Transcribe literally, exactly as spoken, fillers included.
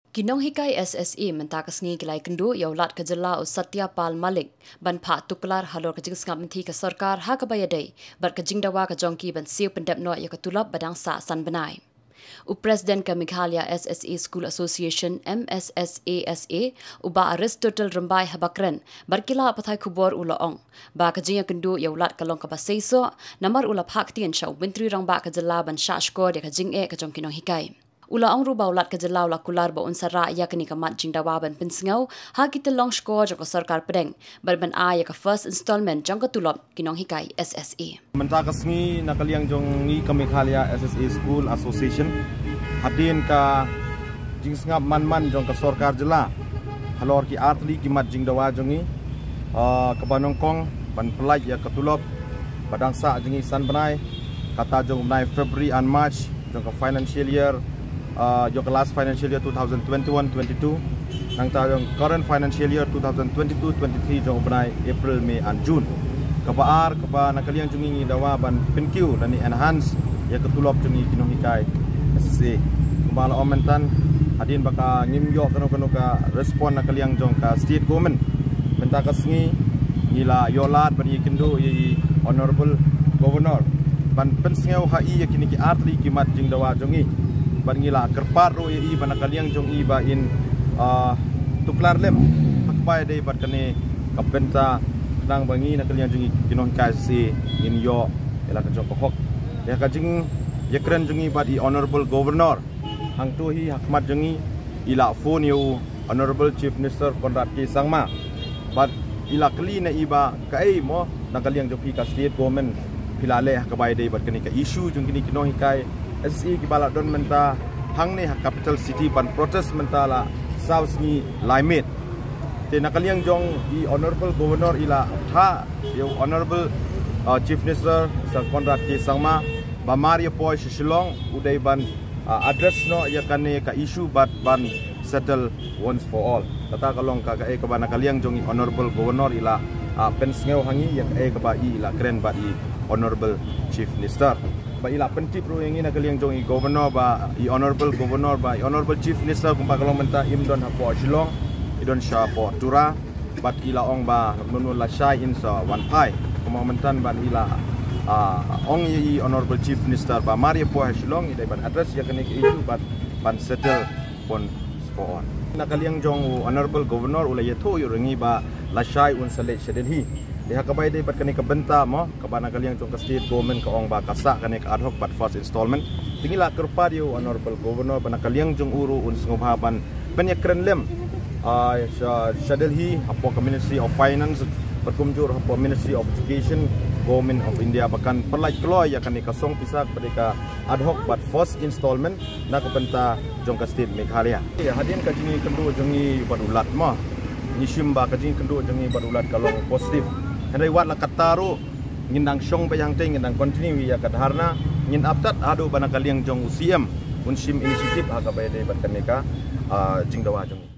Ki nonghikai S S A mynta ka sngi ki la ïakynduh ïa u Lat ka jylla u Satya Pal Malik ban phah tuklar halor ka jingsngap mynthi ka sorkar ha kaba ïadei bad ka jingdawa ka jong ki ban siew pyndep noh ïa ka tulop ba dang sah san bnai. U President ka Meghalaya S S A School Association, M S S A S A, u Bah Aristotle Rymbai, haba kren bad ki lad pathai khubor, u la ong ba ka jingïakynduh ïa u Lat ka long kaba seisoh namar u la phah ktien sha u Myntri Rangbah ka jylla ban shah shkor ïa ka jingeh ka jong ki nonghikai. U la ong ruh ba u Lat ka jylla u la kular ba un sa rah ïa kane ka mat jingdawa ban pynsngew ha ki tyllong shkor jong ka sorkar pdeng bad ban ai ïa ka first installment jong ka tulop ki nonghikai S S A. Mynta ka sngi na ka liang jong ngi ka Meghalaya S S A School Association, hadien ka jingsngap man man jong ka sorkar jylla halor ki artylli ki mat jingdawa jong ngi, ah, kaba nyngkong ban pyllait ïa ka tulop ba dang sah jong ngi san bnai, kata jong u bnai February and March jong ka financial year, ah, jong ka last financial year two thousand twenty-one twenty-two, nangta jong current financial year two thousand twenty-two twenty-three jong u bnai April, May and June. Kaba ar, kaba na ka liang jong ngi ngi dawa ban pynkiew lane enhance ïa ka tulop jong ngi ki nonghikai S S A. Kumba la ong mynta, hadien ba ka ngim ïoh kano kano ka respond na ka liang jong ka state government, mynta ka sngi ngi la ïoh lad ban ïakynduh ïa i Honorable Governor ban pynsngew ha i ïa kine ki artylli ki mat jingdawa jong ngi. Bad ngi la kyrpad ruh ïa i ba na ka liang jong i ba in, ah, tuklar lem ha kaba ïadei bad kane ka bynta, khnang ba ngi na ka liang jong ngi ki nonghikai S S A ngin ïoh ïa la ka jong ka hok. Ïa ka jingïakren jong ngi bad i Honorable Governor, hangto hi ha khmat jong ngi i la phone ïa u Honorable Chief Minister Conrad K Sangma bad i la kylli na i ba kaei mo na ka liang jong phi ka state government phi la leh ha kaba ïadei bad kane ka issue jong kine ki nonghikai S S A kiba la don mynta hangne ha capital city ban protest mynta la saw sngi lai miet. Te na ka liang jong i Honorable Governor i la phah ïa u Honorable, uh, Chief Minister Sir Conrad K Sangma ba mar ïa poi sha Shillong u dei ban, ah, address noh ïa kane ka issue bad ban settle once for all. Kata ka long ka, kaei kaba na ka liang jong i Honorable Governor i la, ah, pynsngew ha ngi ïa kaei kaba i la kren bad i Honorable Chief Minister. Ba i la pyntip ruh ïa ngi na ka liang jong i Governor ba i Honorable Governor ba i Honorable Chief Minister kumba ka long mynta im don hapoh Shillong, i don shapoh Tura. Bad i la ong ba mynno la shai in sa wan phai. Kumba mynta bad i la, ah, ong ïa i Honorable Chief Minister ba mar ïa poi ha Shillong i dei ban address ïa kane ka issue bad ban settle once for all. Na ka liang jong u Honorable Governor u la ïathuh ïa u ïa ngi ba la shai un sa leit sha Delhi. Te ha kaba ïadei bad kane ka bynta mo, kaba na ka liang jong ka state government ka ong ba ka sah kane ka ad hoc bad first installment. Te ngi la kyrpad ïa u Honorable Governor ba na ka liang jong u ruh un sngewbha ban pynïakren lem, ah, sha, sha Delhi hapoh ka Ministry of Finance bad kumjuh hapoh Ministry of Education, Government of India ba kan pyllait kloi ïa kane ka song pisa kaba dei ka ad hoc bad first installment na ka bynta jong ka state Meghalaya. Ïa, hadien ka jingïakynduh jong ngi bad u Lat mo, ngi shim ba ka jingïakynduh jong ngi bad u Lat ka long positive. Hynrei wat la katta ruh ngin dang shong beit hangtei, ngin dang continue ïa ka dharna, ngin ap tad haduh ba na ka liang jong u C M un shim initiative ha kaba ïadei bad kane ka, ah, jingdawa jong ngi.